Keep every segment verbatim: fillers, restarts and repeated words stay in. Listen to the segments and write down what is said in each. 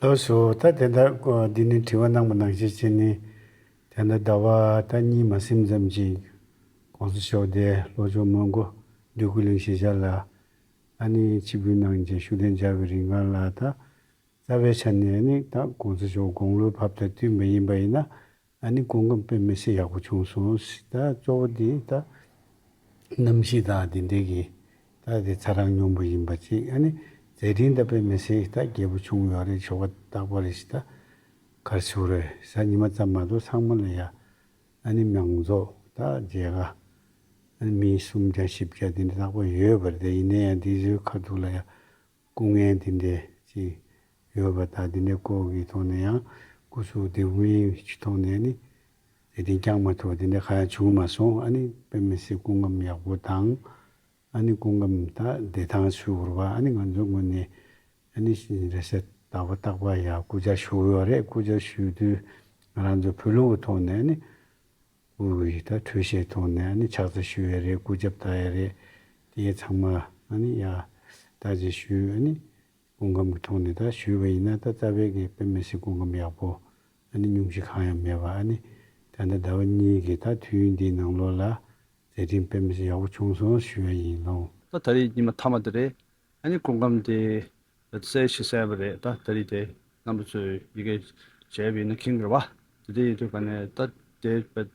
ལགས་སོ། ད་དེ་ལྟར་འདི་ནས་དྲི་བ་གནང་བ་ནང་བཞིན་བྱས་ནས། དེ་ལྟར་ཟླ་བ་ད་གཉིས་མ་ཟིན་ཙམ་ཅིག་གོང་ས་མཆོག་དེ་ལྷོ་ཕྱོགས་མོན་གྷོ་འདོད་རྒུ་གླིང་གཞིས་ཆགས་ལ་ཨ་ནི་ཆིབས་བསྒྱུར་གནང་རྗེས་ཤུགས་ལྡན་བཅར་བའི་རིང་ལ་ད་རྩ་བའི་ཆ་ནས་ཨ་ནི་ད་གོང་ས་མཆོག་དགུང་ལོ་བབས་དང་བསྟུན་པ་ཡིན་པ་ཡིན་ན། ཨ་ནི་སྐུ་ཁམས་དཔེ་མི་སྲིད་ཡག་པོ་བྱུང་སོང་། ད་གཙོ་བོ་དེ་ད་གནམ་གཤིས་དང་དེ་འདྲའི་གི་ད་དེ་ཚ་གྲང་སྙོམས་པོ་ཡིན་པ་ཅིག་ཨ་ནི་མཛད་འཕྲིན་ད་དཔེ་མི་སྲིད་ད་རྒྱས་པོ་བྱུང་ཡོད་རེད། ཆོ་ག་རྟག་པར་རེད་ཤི། ད་གར་ཞུ་རེད་ས་ཉི་མ་ཙམ་མ་གཏོགས་ཚང་མ་ལ་ཡ་ཨ་ནི་མང་ཚོགས་ད་མཇལ་ཁ་ཨ་ནི་མི་སུམ་བརྒྱ་བཞི་བརྒྱ་དེ་འདྲ་རྟག་པར་ཡོད་པ་རེད། ད་ཡིན་ན་ཡང་དེ་ཚོའི་ཁ་ཐུག་ལ་ཡ། སྐུ་ངལ་དེ་འདྲས་ཅིག་ཡོད་པ་དང་། དེ་འདྲའི་སྐོར་གྱི་ཐོག་ནས་ཡང་སྐུ་གཟུགས་བདེ་པོ་མིན་གྱི་ཐོག་ནས་ནི་དེ་དེ་བསྐྱང་མ་ཐུབ་པ་དེ་འདྲ་གང་ཡང་བྱུང་མ་སོང་། ཨ་ནི་དཔེ་མི་སྲིད་སྐུ་ཁམས་ཡག་པོ་དང་། ཨ་ནི་སྐུ་ཁམས་ད་བདེ་ཐང་ཞུ་དགོས་པ། ཨ་ནི་ང་ཚོའི་ངོས་ནས་ཨ་ནི་རེ་ས་ཟླ་བ་རྟག་པར་ཡ་སྐུ་ཕྱག་ཞུ་གི་ཡོད་རེད། སྐུ་ཕྱག་ཞུ་དུས་ང་རང་ཚོ་བོད་ལུགས་ཀྱི་ཐོག་ནས་ནི། སྐུ་ཡི་ད་འཕྲོད་བཞེས་ཐོག་ནས་ནི་ཕྱག་འཚལ་ཞུ་ཡ་རེད། སྐུ་རྒྱབ་བཏགས་ཡ་རེད། དེ་ཚང་མ་ཨ་ནི་ཡ་ད་ཅི་ཞུས། ཨ་ནི་སྐུ་ཁམས་ཀྱི་ཐོག་ནས་ད་ཞུས་པ་ཡིན་ན། ད་རྩ་བའི་གི་དཔེ་མི་སྲིད་སྐུ་ཁམས་ཡག་པོ། ཨ་ནི་སྙུང་གཞི་གང་ཡང་མེད་པ། ཨ་ནི་ད་ལྟ་ཟླ་བ་གཉིས་ཀྱི་ད་དུས་ཡུན་འདིའི་ནང་ལོགས་ལ་མཛད་འཕྲིན་དཔེ་མི་སྲིད་ཡག་པོ་བྱུང་སོང་ཞུ་ཡ་ཡིན་ལོ། ད་ད་རེས་ཉི་མ་མཐའ་མ་དེ་རེད། ཨ་ནི་སྐུ་ཁམས་དེ་གསལ་ཞིག་གསལ་བ་རེད། ད་ད་རེས་དེ་རྣམ་པ་ཚོས་ཡི་གེ་བྱས་པ་ཡིན་ན་མཁྱེན་གྱི་རེད་བ། དེ་འདྲ་ཡིན་དུས་ག་ནས་ད་དེ་བས་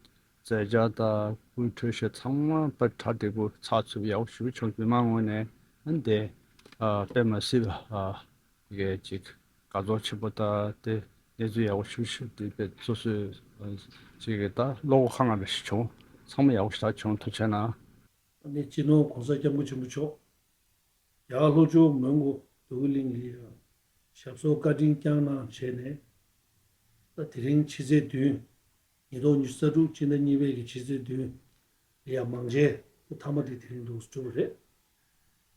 མཛད་འཆར་དང་སྐུའི་འཕྲོད་བཞེས་ཚང་མ་དཔེ་གྲ་སྒྲིག་པོ་ཚགས་ཚུད་པོ་ཡག་པོ་ཞེ་པོ་བྱུང་། མི་མང་ངོས་ནས་ཨ་ནི་དེ་ཨ་དཔེ་མ་སྲིད་པ་ཨ་ཡི་གེ་ཅིག་དགའ་ཚོར་ཆེན་པོ་དང་། དེ་གནས་ཚུལ་ཡག་པོ་ཞེ་པོ་ཞིག་དེ་དཔེ་སོ་སོའི་ཅིག་གི་ད་བློ་ཁོག་ཁ་ང་རེ་ཞིག་བྱུང་། ཚང་མ་ཡག་པོ་ཞེ་དྲག་བྱུང་། ཐུགས་རྗེ་གནང་། ཨ་ནི་སྤྱི་ནོར་༸གོང་ས་༸སྐྱབས་མགོན་ཆེན་པོ་མཆོག་རྒྱ་གར་ལྷོ་ཕྱོགས་མོན་གྷོ་འདོད་རྒུ་གླིང་ལ་ཡང་ཞབས་སོར་བཀའ་དྲིན་བསྐྱངས་གནང་བྱས་ནས། ད་དེ་རིང་ཕྱི་ཚེས་བདུན། ཉིས་སྟོང་ཉི་ཤུ་རྩ་དྲུག་སྤྱི་ཟླ་གཉིས་པའི་གི་ཕྱི་ཚེས་བདུན་ལ་ཡང་མང་མཇལ་མཐའ་མ་དེ་དེ་རིང་འདུག་གྲུབ་པ་རེད།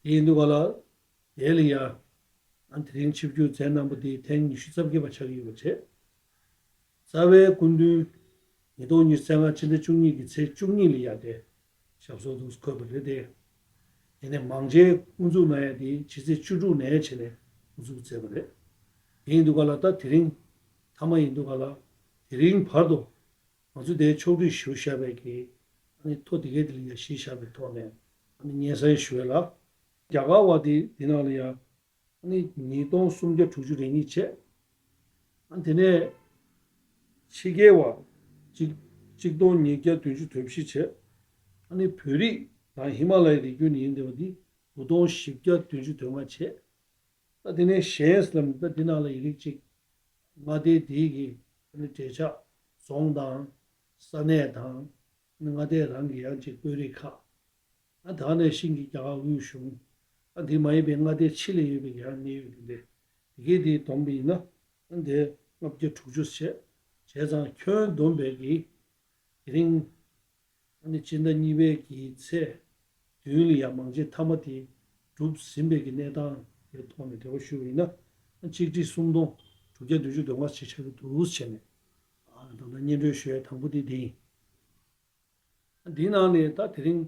དེ་ཡིན་དུས་ག་ལ་དེ་ལ་ཡང་ཨ་དེ་རིང་ཆིབས་བསྒྱུར་མཛད་གནང་པ་དེ་ཐེངས་ཉི་ཤུ་རྩ་བརྒྱད་པ་ཆགས་ཀྱི་ཡོད་པ་བྱས། རྩ་བའི་སྐུ་མདུན་ཉིས་སྟོང་ཉི་ཤུ་རྩ་ལྔ་ཕྱི་ཟླ་བཅུ་གཉིས་ཀྱི་ཚེས་བཅུ་གཉིས་ལ་ཡར་དེ་ཞབས་སོར་འདུག་འཁོད་པ་རེད་དེ། དེ་ནས་མང་མཇལ་དབུ་འཛུགས་གནང་ཡ་དེ་ཕྱི་ཚེས་བཅུ་དྲུག་ནས་བྱས་ནས་དབུ་འཛུགས་མཛད་པ་རེད། དེ་ཡིན་དུས་ག་ལ་ད་དེ་རིང་མཐའ་མ་ཡིན་དུས་ག་ལ་དེ་རིང་བར་དུ་ང་ཚོ་དེ་ཕྱོགས་སྒྲིག་ཞུ་བཞག་པའི་གི་ཨ་ནི་ཐོ་དེ་གའི་དེ་ལ་ཡ་གཞི་བཞག་པའི་ཐོག་ནས་ཨ་ནི་སྙན་སེང་ཞུ་ཡ་ལ། རྒྱ་གར་བ་དེ་དེ་ནང་ལ་ཡ། ཨ་ནི་ཉིས་སྟོང་སུམ་བརྒྱ་དྲུག་ཅུ་རེ་གཉིས་བྱས། ཨ་དེ་ནས་ཕྱི་རྒྱལ་བ་གཅིག་གཅིག་སྟོང་ཉིས་བརྒྱ་བདུན་ཅུ་དོན་བཞི་བྱས། ཨ་ནི་བོད་རིགས་དང་ཧི་མ་ལ་ཡའི་རི་རྒྱུད་ནས་ཡིན་བསྡད་པ་འདི་དགུ་སྟོང་བཞི་བརྒྱ་བདུན་ཅུ་དོན་ལྔ་བྱས། ཨ་དེ་ནས་གཞན་ཟེར་ལབ་ན་ད་འདི་ནང་ལ་ཡི་རིགས་གཅིག་མངའ་སྡེ་དེའི་གི་ཨ་ནི་འབྲེལ་ཆགས་རྫོང་དང་ས་གནས་དང་། མངའ་སྡེ་རང་གི་ཡང་ཅིག་དཔོན་རིགས་ཁག་ཨ་དེ་ནས་ཤིང་གི་རྒྱ་གར་དབུས་གཞུང་། ཨ་དེ་མ་ཡིན་པའི་མངའ་སྡེ་ཕྱི་ལ་ཡོད་པའི་ཡང་གནད་ཡོད་དེ་འདྲ། དེ་གའི་དེ་བསྡོམས་པ་ཡིན་ན་ཨ་དེ་ལྔ་བརྒྱ་དྲུག་ཅུ་བྱས། བྱས་ཙང་ཁྱོན་བསྡོམས་པའི་གི་དེ་རིང་ཨ་ནི་སྤྱི་ཟླ་གཉིས་པའི་གི་ཚེས་བདུན་ལ་ཡང་མང་མཇལ་མཐའ་མ་དེ་གྲུབ་ཟིན་པའི་གི་གནས་སྟངས་དེ་ཐོག་ནས་འབྲེལ་བ་ཞུ་བ་ཡིན་ན། ཨ་ཆིག་ཁྲི་སུམ་སྟོང་དྲུག་བརྒྱ་བདུན་ཅུ་དོན་ལྔ་ཞིག་ཆགས་ཀྱི་འདུག་བྱས་ནས། ཨ་ད་ལྟ་སྙན་སྒྲོན་ཞུ་ཡ་དང་པོ་དེ་འདི་ཡིན། འདིའི་ནང་ནས་ད་དེ་རིང་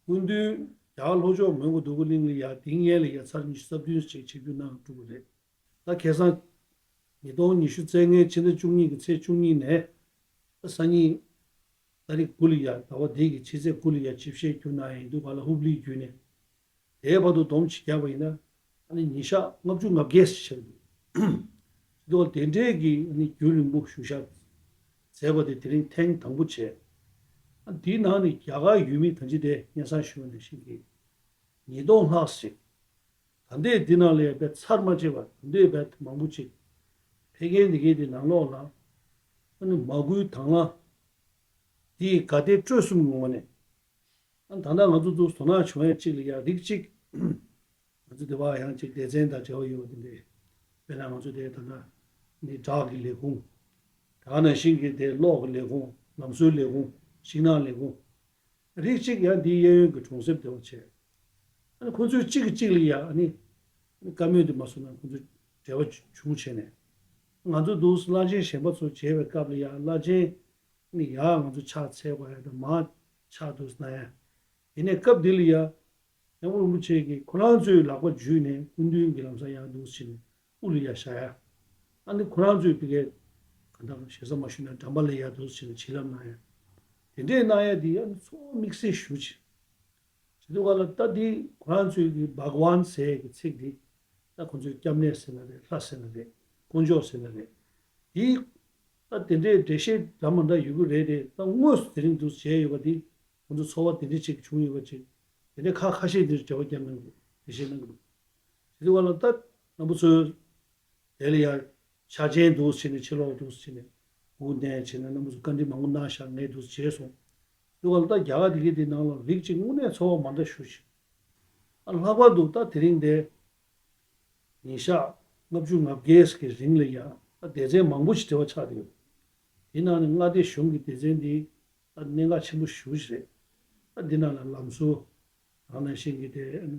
སྐུ་མདུན་རྒྱ་གར་ལྷོ་ཕྱོགས་མོན་གྷོ་འདོད་རྒུ་གླིང་ལ་ཡར་དེ་སྔོན་ལ་ཡར་ཚར་ཉི་ཤུ་རྩ་བདུན་ཞིག་ཆིབས་བསྒྱུར་གནང་གྲུབ་པ་རེད། ད་ཁ་སང་ཉིས་སྟོང་ཉི་ཤུ་རྩ་ལྔའི་ཕྱི་ཟླ་བཅུ་གཉིས་ཀྱི་ཚེས་བཅུ་གཉིས་ནས་ད་སང་ཉིན་ཏ་རིག་དགུ་ལ་ཡར་ཟླ་བ་འདི་གི་ཕྱི་ཚེས་དགུ་ལ་ཡར་ཆིབས་ཞལ་བསྒྱུར་གནང་ཡ་ཡིན་དུས་ག་ལ་ཧུབ་ལིའི་བརྒྱུད་ནས། དེའི་བར་དུ་བསྡོམས་ཅིག་བརྒྱབ་པ་ཡིན་ན་ཨ་ནི་ཉིན་ཞག་ལྔ་བཅུ་ང་བརྒྱད་ཞིག་ཆགས་འདུག་དེ་འདྲའི་གི་ཨ་ནི་རྒྱུན་རིང་པོ་བཞུགས་ཞག་མཛད་པ་དེ་དེ་རིང་ཐེངས་དང་པོ་བྱས། ཨ་འདིའི་ནང་ནས་རྒྱ་གར་ཡུལ་མི་ད་ཅི་དེ་སྙན་སེང་ཞུ་བ་ནང་བཞིན་གྱི་ཉིས་སྟོང་ལྷག་ཞིག་ད་ལྟའི་འདི་ནང་ལ་ཡང་དཔེ་ཚར་མ་བཅད་པར་ད་ལྟའི་དཔེ་མང་པོ་ཅིག་ཕེབས་མཁན་འདི་གའི་དེ་ནང་ལོགས་ལ་ཨ་ནི་མ་སྐུལ་དང་བླངས་འདི་ག་དེ་སྤྲོད་གསུམ་གྱི་ངོ་ནས། ཨ་ད་ལྟ་ང་ཚོ་ཚོ་དོ་སྣང་བྱུང་ཡ་གཅིག་ལ་ཡ་རིགས་གཅིག་ང་ཚོ་དེ་བ་ཡང་གཅིག་སྡེ་ཚན་དང་འབྲེལ་བ་ཡོད་པ་དེ་འདྲས། དཔེར་ན་ང་ཚོ་དེ་ད་ལྟ་འདི་སྦྲག་གི་ལས་ཁུངས། ད་ག་ནང་བཞིན་གྱི་དེ་གློག་གི་ལས་ཁུངས། ལམ་བཟོའི་ལས་ཁུངས། ཤིང་ནགས་ལས་ཁུངས། རིགས་གཅིག་ཡང་འདིའི་གཡས་གཡོན་གྱི་གྲོང་གསེབ་དེ་བ་བྱས། ཨ་ནི་ཁོ་ཚོའི་གཅིག་གིས་གཅིག་ལ་ཡ་ཨ་ནི་བཀའ་མོལ་དེ་མ་སོང་ན་ཁོ་ཚོའི་འབྲེལ་བ་བྱུང་བྱས་ནས། ང་ཚོ་འདུག་བླ་ཆེན་གཞན་པ་ཚོ་མཇལ་བའི་སྐབས་ལ་ཡ་བླ་ཆེན་ནི་ཡར་ང་ཚོ་ཕྱག་འཚལ་བ་ཡ་དང་མར་ཕྱག་འདུག་གནང་ཡ། དེ་ནས་སྐབས་འདི་ལ་ཡ་སྐྱབས་མགོན་རིན་པོ་ཆེ་གིས་ཁོ་རང་ཚོའི་ལག་པ་འཇུས་ནས་སྐུ་མདུན་གྱི་ལམ་སང་ཡར་འདུག་ཕྱིན་ནས་ དབུ་ལ་ཡ་བཞག་ཡ། ཨ་ནི་ཁོ་རང་ཚོའི་ཕ་གིའི་ག་འདྲ་ཞེ་ས་མ་ཞུས་ན་འགྲམ་པ་ལ་ཡ་འདུག་སེ་བྱས་ནས་བྱིན་རླབས་གནང་ཡ། དེ་འདྲས་གནང་ཡ་དེ་ཨ་ནི་ཚོ་དམིགས་བསལ་ཞུ་ཅིག་བྱེད་དུས་ག་ལ་ད་འདི་ཁོ་རང་ཚོའི་གི་བྷག་ཝན་ཟེར་གི་ཚིག་འདི་ད་ཁོ་ཚོའི་སྐྱབས་གནས་ཟེར་ན་རེད། ལྷ་ཟེར་ན་རེད། དཀོན་མཆོག་ཟེར་ན་རེད། འདི་ད་དེ་འདྲའི་འགྲེལ་བཤད་འདྲ་མི་འདྲ་ཡོད་གི་རེད་དེ། ད་དངོས་སུ་དེ་རིང་འདུག་བྱས་ཡོད་པ་འདི་ཁོ་ཚོ་ཚོར་བ་དེ་འདྲ་ཅིག་བྱུང་ཡོད་པ་ཅིག་དེ་འདྲའི་ཁ་ཁ་ཤས་འདིར་འགྲེལ་བ་བརྒྱབ་གནང་གི་འགྲེལ་བཤད་གནང་གི་འདུག་བྱེད་དུས་ག་ལ་ད་རྣམ་པ་ཚོའི་དེ་ལ་ཡང་ཆ་ཆེན་འདུག་ཟེར་ནས་ཕྱི་ལོགས་འདུག་ཟེར་ནས་སྒུག་ནས་བྱས་ནས་རྣམ་པ་ཚོ་བཀའ་འདྲི་མང་པོ་གནང་བཞག་ངས་འདུག་བྱས་སོང་། འདུག་ག་ལ་ད་རྒྱ་གར་དེ་གའི་དེ་ནང་ལ་རིགས་གཅིག་དངོས་གནས་ཚོར་བ་མ་འདྲ་ཞུ་ཞིག་ཨ་ལྷག་པར་དུ་ད་དེ་རིང་དེ་ཉིན་ཞག་ལྔ་བཅུ་ང་བརྒྱད་ཀྱི་རིང་ལ་ཡང་ད་སྡེ་ཚན་མང་པོ་ཞིག་འབྲེལ་བ་ཆགས་བསྡད་ཡོད། དེ་ནང་ནས་མངའ་སྡེ་གཞུང་གི་སྡེ་ཚན་འདི་ད་གནད་འགག་ཆེན་པོ་ཞེ་པོ་ཞིག་རེད། ད་འདི་ནང་ལ་ལམ་སྲོལ་རང་ནང་བཞིན་གྱི་དེ་ཨ་ནི་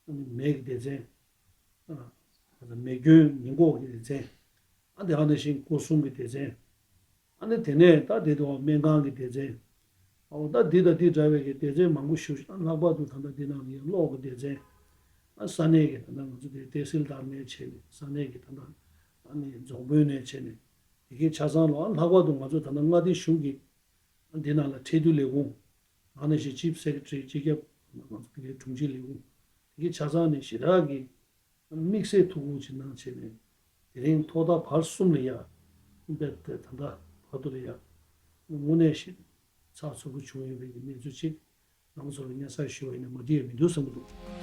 ཨ་ནི་མེ་གི་སྡེ་ཚན། ཨ་མེ་སྐྱོན་ཉེན་འགོག་གི་སྡེ་ཚན། ཨ་དེ་ཨ་ནི་བཞིན་སྐོར་སྲུང་གི་སྡེ་ཚན། ཨ་ནི་དེ་ནས་ད་དེ་དུ་སྨན་ཁང་གི་སྡེ་ཚན། ཨོ་ད་འདི་དང་འདི་འདྲ་བའི་གི་སྡེ་ཚན་མང་པོ་ཞིག་ཨ་ལྷག་པར་དུ་ད་ལྟ་འདི་ནང་ལ་ཡང་གློག་གི་སྡེ་ཚན། ཨ་ས་གནས་ཀྱི་ད་ལྟ་ང་ཚོ་དེ་ཏེ་སིལ་དར་ནས་བྱས་ནས་ས་གནས་ཀྱི་ད་ལྟ་ཨ་ནི་རྫོང་དཔོན་ནས་བྱས་ནས་དེ་གའི་ཆ་ཚང་ལ་ཨ་ལྷག་པར་དུ་ང་ཚོ་ད་ལྟ་མངའ་སྡེ་གཞུང་གི་འདི་ནང་ལ་འཕྲལ་བསྟུན་ལས་ཁུངས། ཨ་ནི་ཞེས་ཅིབ་སེ་ཀེ་ཊ་རི་སྤྱི་ཁྱབ་ང་ཚོ་དེ་གའི་དྲུང་ཆེ་ལས་ཁུངས་དེ་གའི་ཆ་ཚང་ནས་ཞེ་དྲག་གི་དམིགས་བསལ་ཐུགས་ཁུར་ཅིག་གནང་བྱས་ནས་དེ་རིང་ཐོག་མཐའ་བར་གསུམ་ལ་ཡ་རྦད་དེ་ད་ལྟ་བར་དུ་ལ་ཡ་དངོས་གནས་ཞིག་ཚགས་ཚུད་པོ་བྱུང་ཡོད་པའི་གནས་ཚུལ་ཅིག་རང་ཚོ་ལ་སྙན་སེང་ཞུ་བ་ཡིན་ན་མ་འགྲིག་ཡ་མི་འདུག་བསམ་གྱི་འདུག